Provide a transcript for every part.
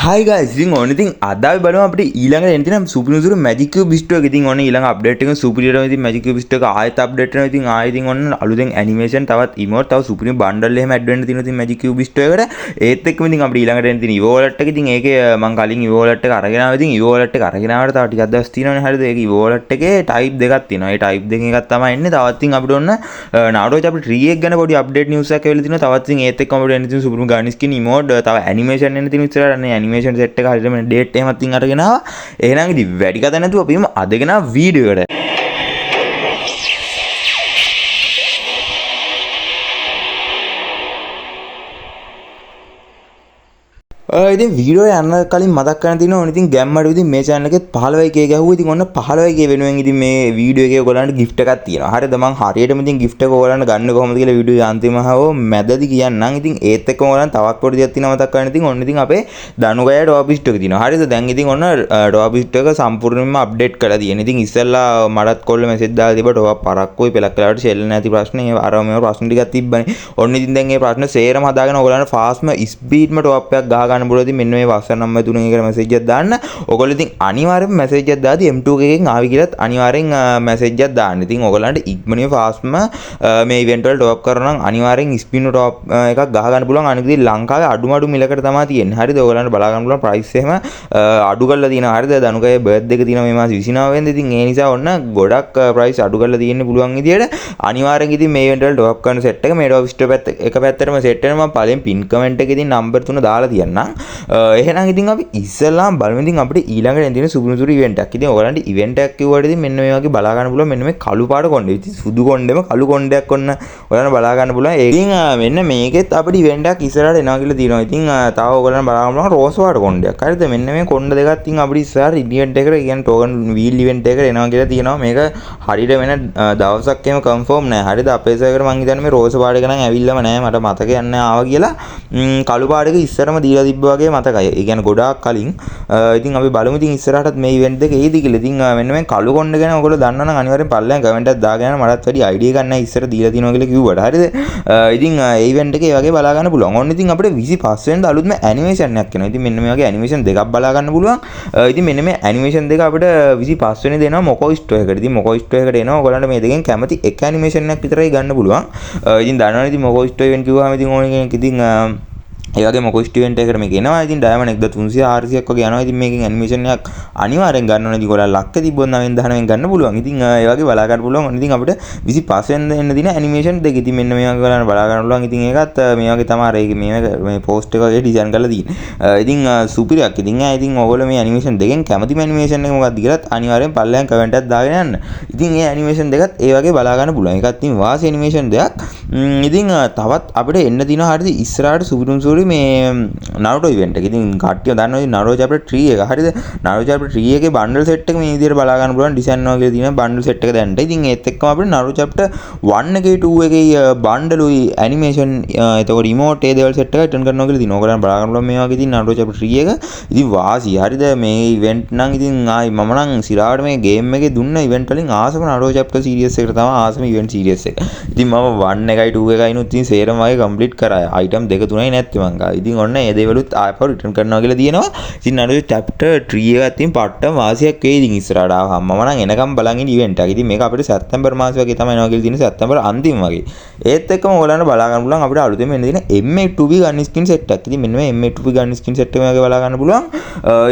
හයි guys, ඉතින් ඔන්න ඉතින් අද අපි බලමු අපිට ඊළඟට එන තියෙන සුපිරිම මැජික් කියුබ් ස්ටෝර් එක. ඉතින් ඔන්න ඊළඟ අප්ඩේට් එකෙන් සුපිරියටම ඉතින් මැජික් කියුබ් ස්ටෝර් එක ආයෙත් අප්ඩේට් වෙනවා. ඉතින් ආයෙ ඉතින් ඔන්න අලුතෙන් ඇනිමේෂන් තවත් ඉමෝට් තව සුපිරිම බන්ඩල් එහෙම ඇඩ් වෙන්න තියෙනවා ඉතින් මැජික් කියුබ් ස්ටෝර් එකට. ඒත් එක්කම ඉතින් අපිට ඊළඟට එන තියෙන ඉවෝ වොලට් එක. ඉතින් ඒකේ මං කලින් ඉවෝ වොලට් එක අරගෙන ආවා. ඉතින් ඉවෝ වොලට් එක අරගෙන ආවට තව ටිකක් දවස් තියෙනවනේ. හරිද? ඒක ඉවෝ වොලට් එකේ ටයිප් දෙකක් තියෙනවා. ඒ ටයිප් දෙකෙන් එකක් තමයි එන්නේ. තවත් ඉතින් අපිට ඔන්න නාරෝච අපිට ට්‍රී එක ගැන පොඩි අප්ඩේට් නිවුස් එකක් ඇවිල්ලා තියෙනවා. තවත් ඉතින් ඒත් එක්කම අපිට එන්න තියෙන සුපිරිම ගන් ස්කින් ඉමෝට් තව ඇනිමේෂන් එන්න තියෙන ඉස්සරහට අනේ ඇනිමේෂන් සෙට් එක හරියටම ඩේට් එහෙමත් ඉතින් අරගෙන ආවා. එහෙනම් ඉතින් වැඩි කතා නැතුව අපි යමු අද ගෙන ආව වීඩියෝ එකට. ඉතින් වීඩියෝ යන්න කලින් මතක් කරන්න තියෙනවා ඕන ඉතින් ගැම්මඩ ඉතින් මේ channel එකෙත් 15K ගැහුවා. ඉතින් ඔන්න 15K වෙනුවෙන් ඉතින් මේ වීඩියෝ එකේ ඔයගොල්ලන්ට gift එකක් තියෙනවා. හරිද? මං හරියටම ඉතින් gift එක ඔයගොල්ලන්ට ගන්න කොහොමද කියලා වීඩියෝ අන්තිම හෝ මැදදී කියන්නම්. ඉතින් ඒත් එක්කම ඔයගොල්ලන් තවත් පොඩි දෙයක් තියෙනවා මතක් කරන්න. ඉතින් ඔන්න ඉතින් අපේ දනුගය ටොප් ලිස්ට් එක තියෙනවා. හරිද? දැන් ඉතින් ඔන්න ටොප් ලිස්ට් එක සම්පූර්ණයෙන්ම අප්ඩේට් කරලා තියෙන. ඉතින් ඉස්සෙල්ලා මටත් කොල්ල මැසේජ් දාලා තිබ්බා ටොප් පරක්කුයි පෙලක් වෙලාවට ෂෙල් නැති ප්‍රශ්න ඒ අර මේව ප්‍රශ්න ටිකක් තිබ්බනේ. ඔන්න ඉතින් දැන් මේ ප්‍රශ්න සේරම හදාගෙන ඔයගොල්ලන්ට ෆාස්ට්ම ස්පීඩ්ම ටොප් එකක් ගහ ගන්න පුළුවන්. ඉතින් මෙන්න මේ WhatsApp number තුනෙන් එකට මැසේජ් එකක් දාන්න. ඔයගොල්ලෝ ඉතින් අනිවාර්යෙන්ම මැසේජ් එකක් දාදී M2 එකෙන් ආවි කියලාත් අනිවාර්යෙන් මැසේජ් එකක් දාන්න. ඉතින් ඔයගොල්ලන්ට ඉක්මනින්ම ෆාස්ට්ම මේ ඉවෙන්ට් වල ටොප් කරනවා නම් අනිවාර්යෙන් ස්පින් ටොප් එකක් ගහ ගන්න පුළුවන්. අනිත් ඉතින් ලංකාවේ අඩුම අඩු මිලකට තමයි තියෙන්නේ. හරිද? ඔයගොල්ලන්ට බලා ගන්න පුළුවන් ප්‍රයිස් එහෙම අඩු කරලා තියෙනවා. හරිද? දනුකයේ බර්ත් එක තියෙනවා මේ මාසේ 29 වෙනිදා. ඉතින් ඒ නිසා ඔන්න ගොඩක් ප්‍රයිස් අඩු කරලා තියෙන්න පුළුවන් විදියට අනිවාර්යෙන් ඉතින් මේ ඉවෙන්ට් වල ටොප් කරන සෙට් එක මේ ටොප් ස්ටෝර් පැත්ත එක පැත්තටම සෙට් වෙනවා. මම පළවෙනි පින් කමෙන්ට් එකේ ඉතින් නම්බර් 3 දාලා තියන්නම්. එහෙනම් ඉතින් අපි ඉස්සෙල්ලාම බලමු ඉතින් අපිට ඊළඟට එන තියෙන සුපිරිම සුපිරි ඉවෙන්ට් එකක්. ඉතින් ඔයගලන්ට ඉවෙන්ට් එකක් කිව්වට ඉතින් මෙන්න මේ වගේ බලා ගන්න පුළුවන් මෙන්න මේ කළු පාට කොණ්ඩේ. ඉතින් සුදු කොණ්ඩෙම කළු කොණ්ඩයක් ඔන්න ඔයගලන්ට බලා ගන්න පුළුවන්. ඉතින් මෙන්න මේකෙත් අපිට ඉවෙන්ට් එකක් ඉස්සරහට එනවා කියලා තියෙනවා. ඉතින් තව ඔයගලන්ට බලා ගන්න පුළුවන් රෝස් පාට කොණ්ඩයක්. හරිද? මෙන්න මේ කොණ්ඩ දෙකක් ඉතින් අපිට ඉස්සරහට ඉවෙන්ට් එකට කියන්නේ ටෝකන් වීල් ඉවෙන්ට් එකට එනවා කියලා තියෙනවා. මේක හරියට වෙන දවසක් එහෙම කන්ෆර්ම් නෑ. හරිද? අපේ සර්වර් මං හිතන්නේ මේ රෝස් පාට එක නම් ඇවිල්ලාම නෑ. මට මතක යන්නේ ආවා කියලා. කළු පාට එක ඉස්සරම දීලා තිබ්බ වගේ මතකයි. ඒ කියන්නේ ගොඩාක් කලින්. ඉතින් අපි බලමු ඉතින් ඉස්සරහටත් මේ ඉවෙන්ට් දෙක එයිද කියලා. ඉතින් මෙන්න මේ කළු කොණ්ඩ ගැන ඔයගොල්ලෝ දන්නවා නම් අනිවාර්යෙන් පල්ලෙන් කමෙන්ට් එකක් දාගෙන යන්න. මටත් වැඩි අයිඩියා එකක් නැහැ ඉස්සර දීලා තියෙනවා කියලා කිව්වට. හරිද? ඉතින් ඒ ඉවෙන්ට් එක ඒ වගේ බලා ගන්න පුළුවන්. ඔන්න ඉතින් අපිට 25 වෙනිදා අලුත්ම ඇනිමේෂන් එකක් එනවා. ඉතින් මෙන්න මේ වගේ ඇනිමේෂන් දෙකක් බලා ගන්න පුළුවන්. ඉතින් මෙන්න මේ ඇනිමේෂන් දෙක අපිට 25 වෙනිදා එනවා මොකෝ ස්ටෝර් එකට. ඉතින් මොකෝ ස්ටෝර් එකට එනවා. ඔයගොල්ලන්ට මේ දෙකෙන් කැමති එක ඇනිමේෂන් එකක් විතරයි ගන්න පුළුවන්. ඉතින් දන්නවනේ ඉතින් මොකෝ ස්ටෝර් ඉවෙන්ට් කිව්වහම ඉතින් ඕන කෙනෙක් ඉතින් ඒ වගේ මොකෝ ඉවෙන්ට් එකකට මේක එනවා. ඉතින් ඩයමන්ඩ් 1300 400ක් වගේ යනවා. ඉතින් මේකෙන් ඇනිමේෂන් එකක් අනිවාර්යෙන් ගන්න ඕනේ. ඉතින් ඔයාලා ලක්ක තිබ්බොත් 9 19 ගන්න පුළුවන්. ඉතින් ඒ වගේ බලා ගන්න පුළුවන්. ඔන්න ඉතින් අපිට 25 වෙනිදා එන්න දින ඇනිමේෂන් දෙක. ඉතින් මෙන්න මේ වගේ ඔයාලට බලා ගන්න පුළුවන්. ඉතින් ඒකත් මේ වගේ තමයි අර ඒක මේ පෝස්ට් එක වගේ ඩිසයින් කරලා තියෙන්නේ. ඉතින් සුපිරියක්. ඉතින් ඉතින් ඔයගොල්ලෝ මේ ඇනිමේෂන් දෙකෙන් කැමතිම ඇනිමේෂන් එක මොකක්ද කියලාත් අනිවාර්යෙන් පල්ලෙන් කමෙන්ට් එකක් දාගෙන යන්න. ඉතින් ඒ ඇනිමේෂන් දෙකත් ඒ වගේ බලා ගන්න පුළුවන්. ඒකත් ඉතින් වාසි ඇනිමේෂන් දෙකක්. ඉතින් තවත් අපිට එන්න තියෙනවා හරිද ඉස්සරහට සුපිරිම සුපිරි මේ නරුටෝ ඉවෙන්ට් එක. ඉතින් කට්ටිය දන්නවා ඉතින් නරුටෝ චැප්ටර් 3 එක. හරිද? නරුටෝ චැප්ටර් 3 එකේ බන්ඩල් සෙට් එක මේ විදිහට බලා ගන්න පුළුවන් ඩිසයින් වගේ තියෙන බන්ඩල් සෙට් එක දැනට. ඉතින් ඒත් එක්කම අපිට නරුටෝ චැප්ටර් 1 එකේ 2 එකේ බන්ඩලුයි ඇනිමේෂන් එතකොට ඉමෝට් ඒ දේවල් සෙට් එක රිටර්න් කරනවා කියලා තියෙනවා. ඔයගොල්ලන් බලා ගන්න පුළුවන් මේ වගේ ඉතින් නරුටෝ චැප්ටර් 3 එක. ඉතින් වාසි. හරිද? මේ ඉවෙන්ට් නම් ඉතින් ආයි මම නම් සිරාවට මේ ගේම් එකේ දුන්න ඉවෙන්ට් වලින් ආසම නරුටෝ චැප්ටර් සීරීස් එකට තමයි ආසම ඉවෙන්ට් සීරීස් එක. ඉතින් මම 1 එකයි 2 එකයි නුත් ඉතින් සේරම වගේ කම්ප්ලීට් කරා. අයිටම් දෙක තුනයි නැත්තේ මං ගාව. ඉතින් ඔන්න ඒ දේවලුත් ආපහු රිටර්න් කරනවා කියලා තියෙනවා. ඉතින් නරුටෝ චැප්ටර් 3 එකත් ඉතින් පට්ටම වාසියක් වෙයි ඉතින් ඉස්සරහට ආවහම. මම නම් එනකම් බලන් ඉන්න ඉවෙන්ට් එකක්. ඉතින් මේක අපිට සැප්තැම්බර් මාසෙ වගේ තමයි එනවා කියලා තියෙන්නේ. සැප්තැම්බර් අන්තිම වගේ. ඒත් එක්කම ඔයගොල්ලන්ට බලා ගන්න පුළුවන් අපිට අලුතෙන් එන්න තියෙන M8B ගන් ස්කින් සෙට් එකක්. ඉතින් මෙන්න මේ M8B ගන් ස්කින් සෙට් එක මේ වගේ බලා ගන්න පුළුවන්.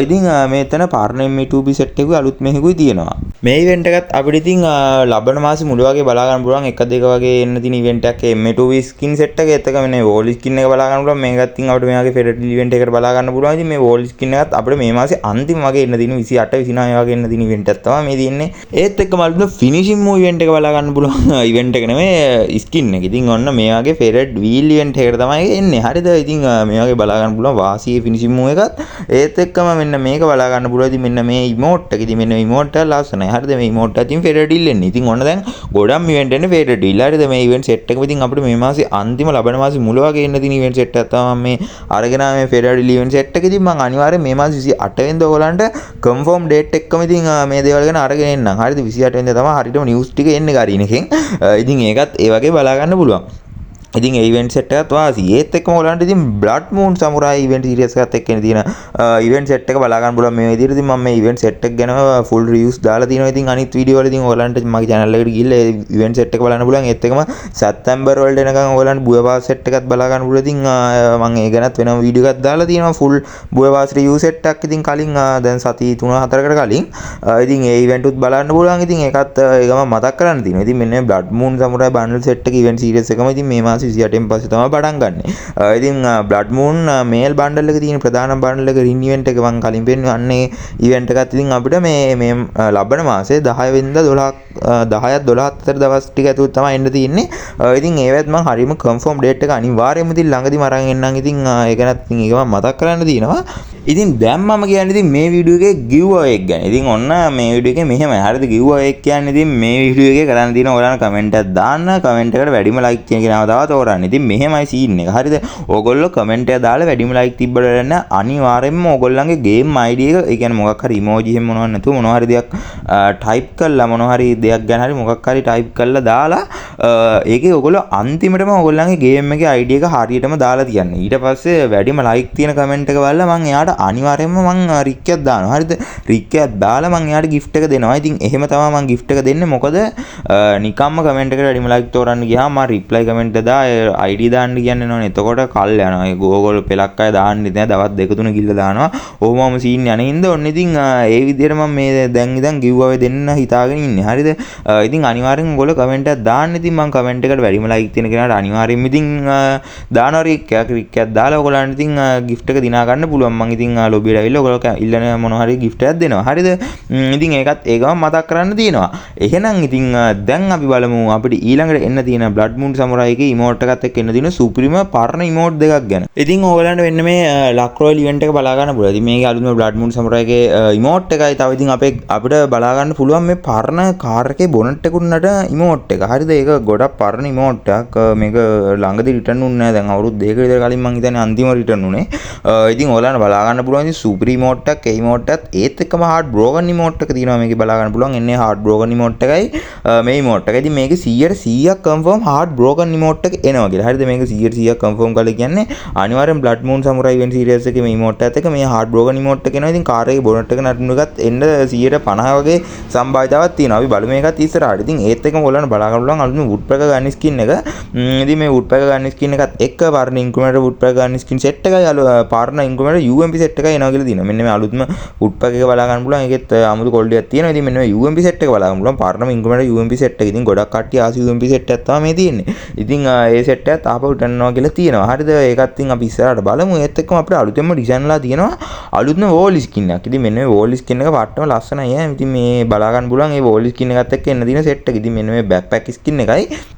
ඉතින් මෙතන පරණ M8B set එකකුයි අලුත් මෙහෙකුයි තියෙනවා. මේ ඉවෙන්ට් එකත් අපිට ඉතින් ලබන මාසෙ මුල වගේ බලා ගන්න පුළුවන්. 1 2 වගේ එන්න තියෙන ඉවෙන්ට් එකක් M8B skin set එක. ඒත් එක්ක මෙන්න මේ වෝල් ස්කින් එක බලා ගන්න පුළුවන්. මේකත් ඉතින් අපිට මේ වගේ ෆෙරට් ඉවෙන්ට් එකකට බලා ගන්න පුළුවන්. ඉතින් මේ වෝල් ස්කින් එකත් අපිට මේ මාසේ අන්තිම වගේ එන්න තියෙන 28 29 වගේ එන්න තියෙන ඉවෙන්ට් එකක් තමයි මේ තියෙන්නේ. ඒත් එක්කම අලුත්ම ෆිනිෂින් මූව් ඉවෙන්ට් එක බලා ගන්න පුළුවන්. ඉවෙන්ට් එක නෙමෙයි ස්කින් එක. ඉතින් ඔන්න මේ වගේ ෆෙරට් වීල් ඉවෙන්ට් එකකට තමයි එන්නේ. හරිද? ඉතින් මේ වගේ බලා ගන්න පුළුවන් වාසියේ ෆිනිෂින් මූව් එකත්. ඒත් එක්කම මෙන්න මේක බලා ගන්න පුළුවන්. ඉතින් මෙන්න මේ ඉමෝට් එක. ඉතින් මෙන්න මේ ඉමෝට් එක ලස්සනයි. හරිද? මේ ඉමෝට් එක ඉතින් ෆෙරට් ඩීල් එන්නේ. ඉතින් ඔන්න දැන් ගොඩක් ඉවෙන්ට් එන්නේ ෆෙරට් ඩීල්. හරිද? මේ ඉවෙන්ට් සෙට් එකම ඉතින් අපිට මේ මාසේ අන්තිම ලබන මාසේ මුල වගේ එන්න තියෙන ඉවෙන්ට් සෙට් එකක් තමයි මේ අරගෙන ආවේ මේ ෆෙරට් ඩීල් ඉවෙන්ට් සෙට් එක. ඉතින් මං අනිවාර්යෙන් මේ මාසේ 28 වෙනිදා ඔයගලන්ට කන්ෆර්ම් ඩේට් එක්කම ඉතින් මේ දේවල් ගැන අරගෙන එන්නම්. හරිද? 28 වෙනිදා තමයි හරියටම නිවුස් ටික එන්නේ ගරීන එකෙන්. ඉතින් ඒකත් ඒ වගේ බලා ගන්න පුළුවන්. ඉතින් ඒ ඉවෙන්ට් සෙට් එකත් වාසි. ඒත් එක්කම ඔයාලන්ට ඉතින් Blood Moon Samurai event series එකත් එක්ක එන තියෙන ඉවෙන්ට් සෙට් එක බලා ගන්න පුළුවන් මේ විදිහට. ඉතින් මම මේ ඉවෙන්ට් සෙට් එක ගැන ෆුල් රිවිව්ස් දාලා තියෙනවා. ඉතින් අනිත් වීඩියෝ වල ඉතින් ඔයාලන්ට මගේ channel එකට ගිහිල්ලා ඒ ඉවෙන්ට් සෙට් එක බලන්න පුළුවන්. ඒත් එක්කම සැප්තැම්බර් වලට එනකන් ඔයාලන්ට බුයා පාස් සෙට් එකත් බලා ගන්න පුළුවන්. ඉතින් මම ඒ ගැනත් වෙනම වීඩියෝ එකක් දාලා තියෙනවා, ෆුල් බුයා පාස් රිවිව් සෙට් එකක්. ඉතින් කලින් දැන් සති 3-4කට කලින් ඉතින් ඒ ඉවෙන්ට් උත් බලන්න පුළුවන්. ඉතින් ඒකත් ඒ ගමන් මතක් කරන්න තියෙනවා. ඉතින් මෙන්න මේ Blood Moon Samurai bundle set එක ඉවෙන්ට් සීරීස් එකම ඉතින් මේ මාසේ 28න් පස්සේ තමයි පටන් ගන්නෙ. ඉතින් Blood Moon මේල් බන්ඩල් එක තියෙන ප්‍රධාන බන්ඩල් එක රින් ඉවෙන්ට් එක මං කලින් පෙන්නුවේ. අන්න ඒ ඉවෙන්ට් එකත් ඉතින් අපිට මේ මේ ලබන මාසේ 10 වෙනිදා 12ක් 10ක් 12ත් අතර දවස් ටික ඇතුළත තමයි එන්න තියෙන්නේ. ඉතින් ඒවත් මං හරියම කන්ෆර්ම් ඩේට් එක අනිවාර්යයෙන්ම ඉතින් ළඟදිම අරන් එන්නම්. ඉතින් ඒ ගැනත් ඉතින් ඒක මං මතක් කරන්න තියෙනවා. ඉතින් දැන් මම කියන්නේ ඉතින් මේ වීඩියෝ එකේ ගිව් අවේ එක ගැන. ඉතින් ඔන්න මේ වීඩියෝ එකේ මෙහෙමයි. හරිද? ගිව් අවේ එක කියන්නේ ඉතින් මේ වීඩියෝ එකේ කරන්න තියෙන ඔයාලට කමෙන්ට් එකක් දාන්න, කමෙන්ට් එකට වැඩිම ලයික් තියෙන කෙනාව තමයි තෝරන්න. ඉතින් මෙහෙමයි සීන් එක. හරිද? ඕගොල්ලෝ කමෙන්ට් එක දාලා වැඩිම ලයික් තිබ්බට වැඩක් නෑ. අනිවාර්යෙන්ම ඕගොල්ලන්ගේ ගේම් ID එක, ඒ කියන්නේ මොකක් හරි ඉමෝජි එහෙම මොනවත් නැතුව මොනවා හරි දෙයක් ටයිප් කරලා, මොනවා හරි දෙයක් ගැන හරි මොකක් හරි ටයිප් කරලා දාලා, ඒකේ ඔයගොල්ලෝ අන්තිමටම ඔයගොල්ලන්ගේ ගේම් එකේ ID එක හරියටම දාලා තියන්න. ඊට පස්සේ වැඩිම ලයික් තියෙන කමෙන්ට් එක බලලා මං එයාට අනිවාර්යයෙන්ම මං රික් එකක් දානවා. හරිද? රික් එකක් දාලා මං එයාට ගිෆ්ට් එක දෙනවා. ඉතින් එහෙම තමයි මං ගිෆ්ට් එක දෙන්නේ. මොකද නිකම්ම කමෙන්ට් එකට වැඩිම ලයික් තෝරන්න ගියාම මං රිප්ලයි කමෙන්ට් එක දා ID දාන්න කියන්නේ නෝනේ. එතකොට කල් යනවා. ඒ ඕගොල්ලෝ පෙලක් අය දාන්නේ නෑ. දවස් දෙක තුන ගිහිල්ලා දානවා. ඔහොමම සීන් යන හින්දා ඔන්න ඉතින් ඒ විදිහට මං මේ දැන් ඉඳන් ගිව් අවේ දෙන්න හිතාගෙන ඉන්නේ. හරිද? ඉතින් අනිවාර්යෙන් ඔයගොල්ලෝ කමෙන්ට් එකක් දාන්න. ඉතින් මං කමෙන්ට් එකට වැඩිම ලයික් තියෙන කෙනාට අනිවාර්යෙන්ම ඉතින් දානවා රික් එකක්. රික් එකක් දාලා ඔයගොල්ලන්ට ඉතින් ගිෆ්ට් එක දිනා ගන්න පුළුවන්. මං ඉතින් ලොබියට ඇවිල්ලා ඔයගොල්ලෝ ඉල්ලන මොන හරි ගිෆ්ට් එකක් දෙනවා. හරිද? ඉතින් ඒකත් ඒ ගමන් මතක් කරන්න තියෙනවා. එහෙනම් ඉතින් දැන් අපි බලමු අපිට ඊළඟට එන්න තියෙන Blood Moon Samurai එකේ ඉමෝට් එකත් එක්ක එන්න තියෙන සුපිරිම පරණ ඉමෝට් දෙකක් ගැන. ඉතින් ඔයගොල්ලන්ට මෙන්න මේ ලක් රොයල් ඉවෙන්ට් එක බලා ගන්න පුළුවන්. ඉතින් මේකේ අලුත්ම Blood Moon Samurai එකේ ඉමෝට් එකයි තව ඉතින් අපේ අපිට බලා ගන්න පුළුවන් මේ පරණ කාර් එකේ බොනට් එක උන්නට ඉමෝට් එක. හරිද? ඒක ගොඩක් පරණ ඉමෝට් එකක්. මේක ළඟදී රිටර්න් වුණේ නෑ. දැන් අවුරුදු දෙකක විතර කලින් මං හිතන්නේ අන්තිම රිටර්න් වුණේ. ඉතින් ඔයාලන්ට බලා ගන්න පුළුවන් ඉතින් සුපිරි ඉමෝට් එකක්, ඒ ඉමෝට් එකත් ඒත් එක්කම හાર્ඩ් බ්‍රෝකන් ඉමෝට් එක තියෙනවා මේකේ බලා ගන්න පුළුවන්. එන්නේ හાર્ඩ් බ්‍රෝකන් ඉමෝට් එකයි මේ ඉමෝට් එක. ඉතින් මේකේ 100%ක් කන්ෆර්ම් හાર્ඩ් බ්‍රෝකන් ඉමෝට් එක එනවා කියලා. හරිද? මේක 100%ක් කන්ෆර්ම් කරලා කියන්නේ අනිවාර්යෙන් Blood Moon Samurai event series එකේ මේ ඉමෝට් එකත් එක්ක මේ හાર્ඩ් බ්‍රෝකන් ඉමෝට් එක එනවා. ඉතින් කාර් එකේ බොනට් එක නටන එකත් එන්න 150 වගේ සම්භාවිතාවක් තියෙනවා. අපි බලමු මේකත් ඉස්සරහට. ඉතින් ඒත් එක්කම ඔයාලන්ට බලා ගන්න පුළුවන් අලුත්ම වුඩ් පැකර් ගන් ස්කින් එක. ඉතින් මේ වුඩ් පැකර් ගන් ස්කින් එකත් එක්ක පරණ ඉන්ක්‍රිමෙන්ටල් වුඩ් පැකර් ගන් ස්කින් සෙට් එකයි පරණ ඉන්ක්‍රිමෙන්ටල් UMP set එකයි එනවා කියලා තියෙනවා. මෙන්න මේ අලුත්ම වුඩ් පැකර් එක බලා ගන්න පුළුවන්. ඒකෙත් අමුතු ක්වොලිටි එකක් තියෙනවා. ඉතින් මෙන්න මේ UMP set එක බලා ගන්න පුළුවන්. පරණම ඉන්ක්‍රිමෙන්ටල් UMP set එක. ඉතින් ගොඩක් කට්ටිය ආස UMP set එකක් තමයි මේ තියෙන්නේ. ඉතින් ඒ සෙට් එකත් ආපහු රිටර්න් වෙනවා කියලා තියෙනවා. හරිද? ඒකත් ඉතින් අපි ඉස්සරහට බලමු. ඒත් එක්කම අපිට අලුතෙන්ම ඩිසයින් වෙලා තියෙනවා අලුත්ම වෝල් ස්කින් එකක්. ඉතින් මෙන්න මේ වෝල් ස්කින් එක පට්ටම ලස්සනයි ඈ. ඉතින් මේ බලා ගන්න පුළුවන් මේ වෝල් ස්කින් එකත් එක්ක එන්න තියෙන සෙට් එක. ඉතින් මෙන්න මේ බෑක්පැක් ස්කින් එකයි.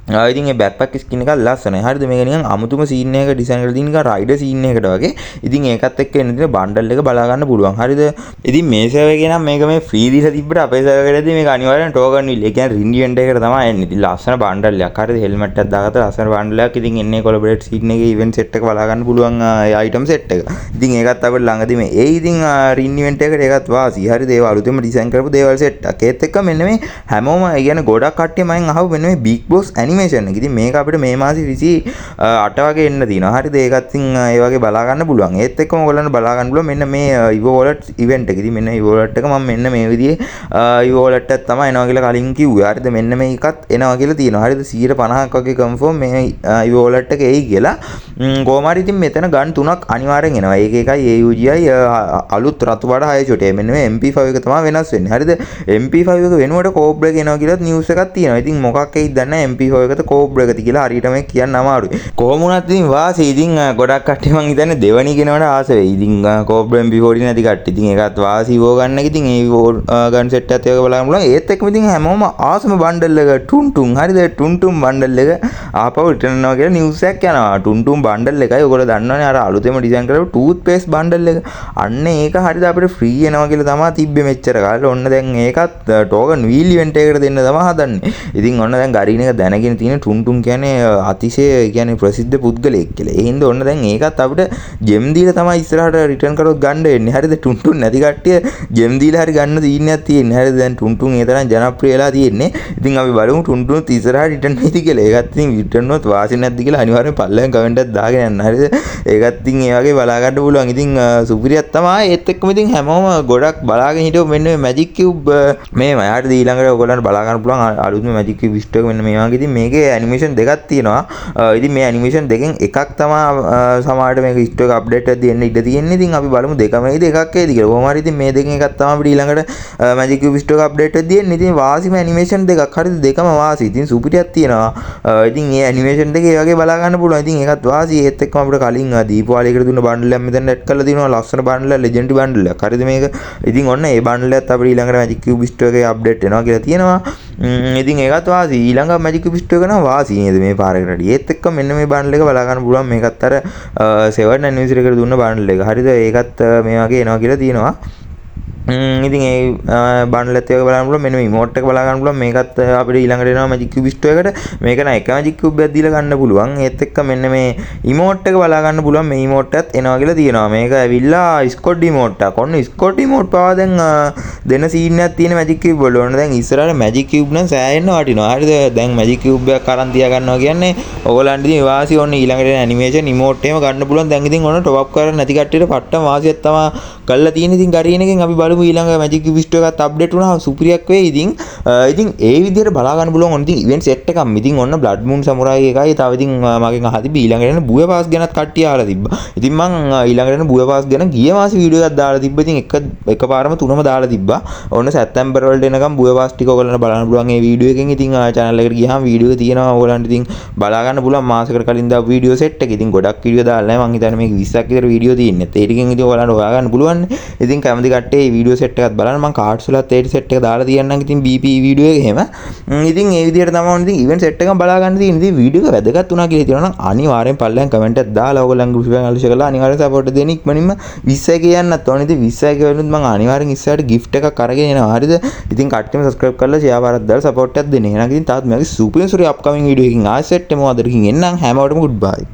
ඉතින් මේ බෑක්පැක් ස්කින් එකත් ලස්සනයි. හරිද? මේක නිකන් අමුතුම සීන් එකක ඩිසයින් කරලා තියෙන නිකන් රයිඩර් සීන් එකකට වගේ. ඉතින් ඒකත් එක්ක එන්න තියෙන බන්ඩල් එක බලා ගන්න පුළුවන්. හරිද? ඉතින් මේ සර්වර් එකේ නම් මේක මේ ෆ්‍රී දීලා තිබ්බට අපේ සර්වර් එකේදී මේක අනිවාර්යෙන් ටෝකන් විල්. ඒ කියන්නේ රින් ඉවෙන්ට් එකකට තමයි එන්නේ. ඉතින් ලස්සන බන්ඩල් එකක්. හරිද? හෙල්මට් එකක් දාගත්ත ලස්සන බන්ඩල් එකක්. ඉතින් එන්නේ කොලැබොරේට් සීන් එකේ ඉවෙන්ට් සෙට් එක බලා ගන්න පුළුවන් ඒ අයිටම් සෙට් එක. ඉතින් ඒකත් අපිට ළඟදී මේ ඒ ඉතින් රින් ඉවෙන්ට් එකට ඒකත් වාසි. හරිද? ඒවා අලුතෙන්ම ඩිසයින් කරපු දේවල් සෙට් එකක්. ඒත් එක්ක මෙන්න මේ හැමෝම ඒ කියන්නේ ගොඩක් කට්ටිය මගෙන් අහපු මෙන්න මේ බිග් බොස් ඇනිමේෂන් එක. ඉතින් මේක අපිට මේ මාසේ 28 වගේ එන්න තියෙනවා. හරිද? ඒකත් ඉතින් ඒ වගේ බලා ගන්න පුළුවන්. ඒත් එක්කම ඔයගොල්ලන්ට බලා ගන්න පුළුවන් මෙන්න මේ ඉවෝ වොලට් ඉවෙන්ට් එක. ඉතින් මෙන්න ඉවෝ වොලට් එක මම මෙන්න මේ විදිහේ ඉවෝ වොලට් එකක් තමයි එනවා කියලා කලින් කිව්වේ. හරිද? මෙන්න මේකත් එනවා කියලා තියෙනවා. හරිද? 150ක් වගේ කන්ෆර්ම් මේ ඉවෝ වොලට් එක එයි කියලා. කොහොම හරි ඉතින් මෙතන ගන් තුනක් අනිවාර්යෙන් එනවා. ඒක එකයි AUG යි අලුත් රතු පාට 6 චොටේ. මෙන්න මේ MP5 එක තමයි වෙනස් වෙන්නේ. හරිද? MP5 එක වෙනුවට කෝබ්‍රා එක එනවා කියලාත් නිවුස් එකක් තියෙනවා. ඉතින් මොකක් එයිද දන්නේ නැහැ, MP5 එකද කෝබ්‍රා එකද කියලා හරියටම කියන්න අමාරුයි. කොහොම වුණත් ඉතින් වාසි. ඉතින් ගොඩක් කට්ටිය මං හිතන්නේ දෙවනි කෙනාට ආස වෙයි. ඉතින් කෝබ්‍රා MP40 නැති කට්ටිය. ඉතින් ඒකත් වාසි ඉවෝ ගන්න එක. ඉතින් ඒ ඉවෝ ගන් සෙට් එකත් ඒක බලන්න පුළුවන්. ඒත් එක්කම ඉතින් හැමෝම ආසම බන්ඩල් එක ටුන් ටුන්. හරිද? ටුන් ටුන් බන්ඩල් එක ආපහු රිටර්න් වෙනවා කියලා නිවුස් එකක් යනවා. ටුන් ටුන් බන්ඩල් එකයි ඔයගොල්ලෝ දන්නවනේ අර අලුතෙන්ම ඩිසයින් කරපු ටූත් පේස්ට් බන්ඩල් එක. අන්න ඒක හරිද අපිට ෆ්‍රී එනවා කියලා තමයි තිබ්බේ මෙච්චර කාලෙ. ඔන්න දැන් ඒකත් ටෝකන් වීල් ඉවෙන්ට් එකකට දෙන්න තමයි හදන්නේ. ඉතින් ඔන්න දැන් ගරීන එක දැනගෙන කියන තියෙන ටුන් ටුන් කියන්නේ අතිශය කියන්නේ ප්‍රසිද්ධ පුද්ගලයෙක් කියලා. ඒ හින්දා ඔන්න දැන් ඒකත් අපිට ජෙම් දීලා තමයි ඉස්සරහට රිටර්න් කරොත් ගන්න වෙන්නේ. හරිද? ටුන් ටුන් නැති කට්ටිය ජෙම් දීලා හරි ගන්න තීරණයක් තියෙන්නේ. හරිද? දැන් ටුන් ටුන් ඒ තරම් ජනප්‍රිය වෙලා තියෙන්නේ. ඉතින් අපි බලමු ටුන් ටුන්ත් ඉස්සරහට රිටර්න් වෙයිද කියලා. ඒකත් ඉතින් රිටර්න් වුණොත් වාසි නැද්ද කියලා අනිවාර්යෙන් පල්ලෙන් කමෙන්ට් එකක් දාගෙන යන්න. හරිද? ඒකත් ඉතින් ඒ වගේ බලා ගන්න පුළුවන්. ඉතින් සුපිරියක් තමයි. ඒත් එක්කම ඉතින් හැමෝම ගොඩක් බලාගෙන හිටුව මෙන්න මේ මැජික් කියුබ් මේමයි. හරිද? ඊළඟට ඔයගොල්ලන්ට බලා ගන්න පුළුවන් අලුත්ම මැජික් කියුබ් ස්ටෝර් එක මෙන්න මේ වගේ. ඉතින් මේකේ ඇනිමේෂන් දෙකක් තියෙනවා. ඉතින් මේ ඇනිමේෂන් දෙකෙන් එකක් තමයි සමහරවිට මේක ස්ටෝර් එක අප්ඩේට් එකක් දෙන්න ඉඩ තියෙන්නේ. ඉතින් අපි බලමු දෙකම එයිද එකක් එයිද කියලා. කොහොම හරි ඉතින් මේ දෙකෙන් එකක් තමයි අපිට ඊළඟට මැජික් කියුබ් ස්ටෝර් එක අප්ඩේට් එකක් දෙන්නේ. ඉතින් වාසිම ඇනිමේෂන් දෙකක්. හරිද? දෙකම වාසි. ඉතින් සුපිරියක් තියෙනවා. ඉතින් මේ ඇනිමේෂන් දෙක ඒ වගේ බලා ගන්න පුළුවන්. ඉතින් ඒකත් වාසි. ඒත් එක්කම අපිට කලින් දීපාවලියකට දුන්න බන්ඩල් එකක් මෙතන ඇඩ් කරලා තියෙනවා. ලස්සන බන්ඩල් එකක්, ලෙජෙන්ඩරි බන්ඩල් එකක්. හරිද මේක? ඉතින් ඔන්න ඒ බන්ඩල් එකත් අපිට ඊළඟට මැජික් කියුබ් ස්ටෝර් එකේ අප්ඩේට් වෙනවා කියලා තියෙනවා. ඉතින් ඒකත් වාසි. ඊළඟ මැජික් කියුබ් ස්ටෝර් එක නම් වාසි නේද මේ පාරකට. ඒත් එක්ක මෙන්න මේ බන්ඩල් එක බලා ගන්න පුළුවන්. මේකත් අර 7 ඇනිවර්සරි එකට දුන්න බන්ඩල් එක. හරිද? ඒකත් මේ වගේ එනවා කියලා තියෙනවා. ඉතින් ඒ බන්ඩල් එකත් එක්ක බලන්න පුළුවන්. මෙන්න මේ ඉමෝට් එක බලා ගන්න පුළුවන්. මේකත් අපිට ඊළඟට එනවා මැජික් කියුබ් ස්ටෝර් එකට. මේක නම් එක මැජික් කියුබ් එකක් දීලා ගන්න පුළුවන්. ඒත් එක්ක මෙන්න මේ ඉමෝට් එක බලා ගන්න පුළුවන්. මේ ඉමෝට් එකත් එනවා කියලා තියෙනවා. මේක ඇවිල්ලා ස්කොඩ් ඉමෝට් එකක්. ඔන්න ස්කොඩ් ඉමෝට් පවා දැන් දෙන සීන් එකක් තියෙන මැජික් කියුබ් වල. ඔන්න දැන් ඉස්සරහට මැජික් කියුබ් නම් සෑහෙන්න වටිනවා. හරිද? දැන් මැජික් කියුබ් එකක් අරන් තියා ගන්නවා කියන්නේ ඔයගොල්ලන්ට ඉතින් වාසි. ඔන්න ඊළඟට එන ඇනිමේෂන් ඉමෝට් එහෙම ගන්න පුළුවන්. දැන් ඉතින් ඔන්න ටොප් අප් කරන්න නැති කට්ටියට පට්ටම වාසියක් තමයි කරලා තියෙන්නේ. ඉතින් ගරීන එකෙන් අපි බලමු ඊළඟ මැජික් කියුබ් ස්ටෝර් එකත් අප්ඩේට් වුණාම සුපිරියක් වෙයි. ඉතින් ඉතින් ඒ විදිහට බලා ගන්න පුළුවන්. ඔන්න ඉතින් ඉවෙන්ට් සෙට් එකක්. ඉතින් ඔන්න බ්ලඩ් මූන් සමුරායි එකයි. තව ඉතින් මගෙන් අහලා තිබ්බ ඊළඟට එන බුය පාස් ගැනත් කට්ටිය අහලා තිබ්බා. ඉතින් මං ඊළඟට එන බුය පාස් ගැන ගිය මාසේ වීඩියෝ එකක් දාලා තිබ්බා. ඉතින් එක එකපාරම තුනම දාලා තිබ්බා. ඔන්න සැප්තැම්බර් වලට එනකම් බුය පාස් ටික ඔයගොල්ලන්ට බලන්න පුළුවන් මේ වීඩියෝ එකෙන්. ඉතින් චැනල් එකට ගියාම වීඩියෝ එක තියෙනවා. ඔයගොල්ලන්ට ඉතින් බලා ගන්න පුළුවන් මාසෙකට කලින් දාපු වීඩියෝ සෙට් එක. ඉතින් ගොඩක් වීඩියෝ දාලා නැහැ. මං හිතන්නේ මේක 20ක් විතර වීඩියෝ තියෙන්නේ. ඒ ටිකෙන් ඉතින් ඔයගොල්ලන්ට හොයා ගන්න පුළුවන්. ඉතින් කැමති කට්ටිය මේ වීඩියෝ සෙට් එකත් බලන්න. මං කාඩ්ස් වලත් ඒ සෙට් එක දාලා තියන්නම් ඉතින් BP video එක එහෙම. ඉතින් ඒ විදිහට තමයි ඔන්න ඉතින් ඉවෙන්ට් සෙට් එකම බලා ගන්න තියෙන්නේ. ඉතින් වීඩියෝ එක වැදගත් වුණා කියලා හිතනවා නම් අනිවාර්යෙන් පල්ලෙන් කමෙන්ට් එකක් දාලා ඔයගොල්ලන්ගේ ගෲප් එකෙන් අලුෂ කරලා අනිවාර්යෙන් සපෝට් දෙන්න. ඉක්මනින්ම 20 කියන්නත් ඕනේ. ඉතින් 20 වෙනුත් මං අනිවාර්යෙන් ඉස්සරහට ගිෆ්ට් එකක් අරගෙන එනවා. හරිද? ඉතින් කට්ටියම සබ්ස්ක්‍රයිබ් කරලා ෂෙයා පාරක් දාලා සපෝට් එකක් දෙන්න. එහෙනම් ඉතින් තාත් මේ වගේ සුපිරි සුපිරි අප්කමින් වීඩියෝ එකකින් ආයෙ සෙට් වෙමු. අදටකින් එන්නම් හැමෝටම ගුඩ් බයි.